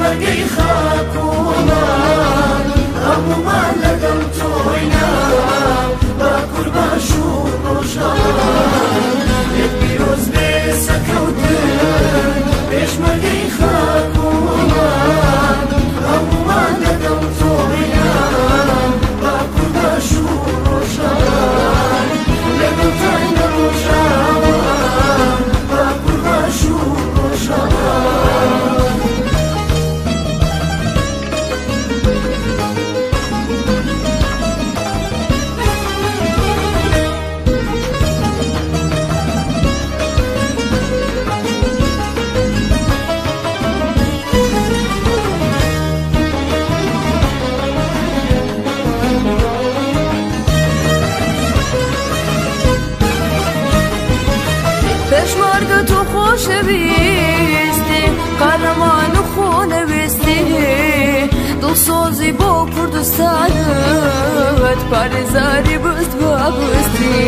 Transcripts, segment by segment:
پێشمەرگەی خاک و وڵات هەموومان لەگەڵ تۆینا باکوور باشوور ڕۆژهەڵات لێت پیرۆز بێ سەرکەوتن پێشمەرگەی خاک و وڵات هەموومان لەگەڵ تۆینا باکوور باشوور ڕۆژهەڵات لەگەڵ تاینە ڕۆژاوا باکوور باشوور ڕۆژهەڵات. پێشمەرگە تۆ خۆشەویستی قارەمان و خۆنەویستی دڵسۆزی بۆ کوردستانت پارێزاری بست بە بستی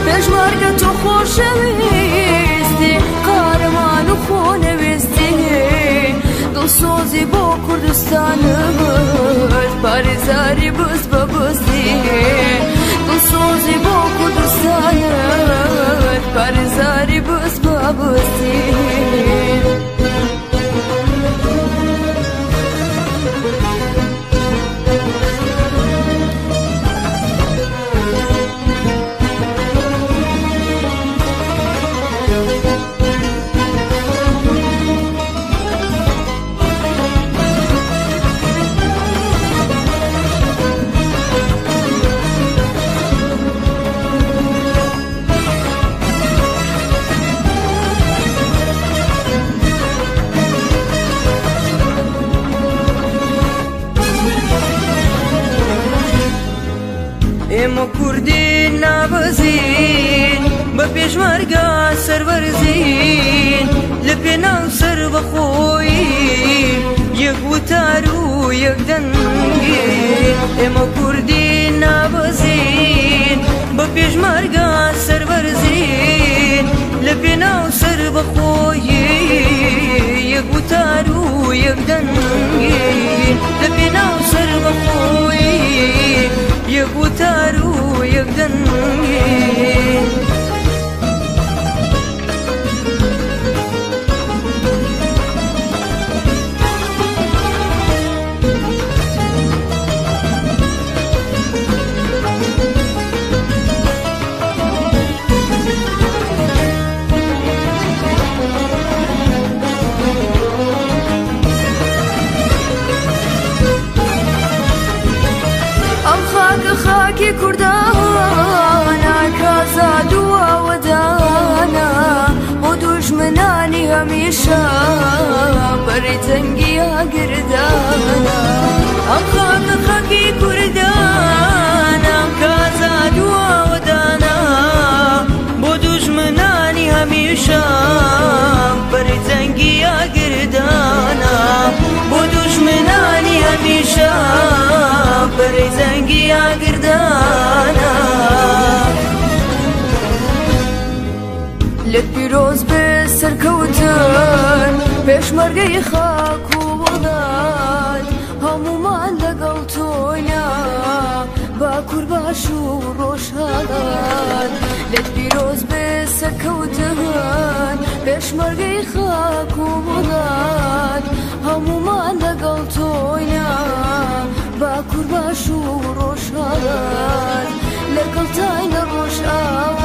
پێشمەرگە تۆ خۆشەویستی قارەمان و خۆنەویستی دڵسۆزی بۆ کوردستانت پارێزاری بست بە بستی دڵسۆزی بۆ کوردستانت پارێزاری بست بە بستی. ئێمە کوردی نابەزین بە پێشمەرگە سەربەرزین لە پێناو سەربەخۆیی یەک وتار و یەک دەنگین. ئێمە کوردی نابەزین بە پێشمەرگە سەربەرزین لە پێناو سەربەخۆیی یەک وتار و یەک دەنگین. لە پێناو سەربەخۆیی یەک وتار و یەک دەنگین. ئەم خاکە خاکی کوردانە کازاد و ئاوەدانە بۆ دوژمنانی هەمیشە بەری تەنگی ئاگردانە. ئەم خاکە خاکی کوردانە کازاد و ئاوەدانە بۆ دوژمنانی هەمیشە بەری تەنگی ئاگردانە. بۆ دوژمنانی هەمیشە بەری زەنگی ئاگردانە. لێت پیرۆز بێ سەرکەوتن پێشمەرگەی خاک و وڵات هەموومان لەگەڵ تۆینا باکوور باشوور ڕۆژهەڵات. لێت پیرۆز بێ سەرکەوتن پێشمەرگەی خاک و وڵات هەموومان لەگەڵ تۆینا باکوور باشوور ڕۆژهەڵات لەگەڵ تاینە ڕۆژئاوا.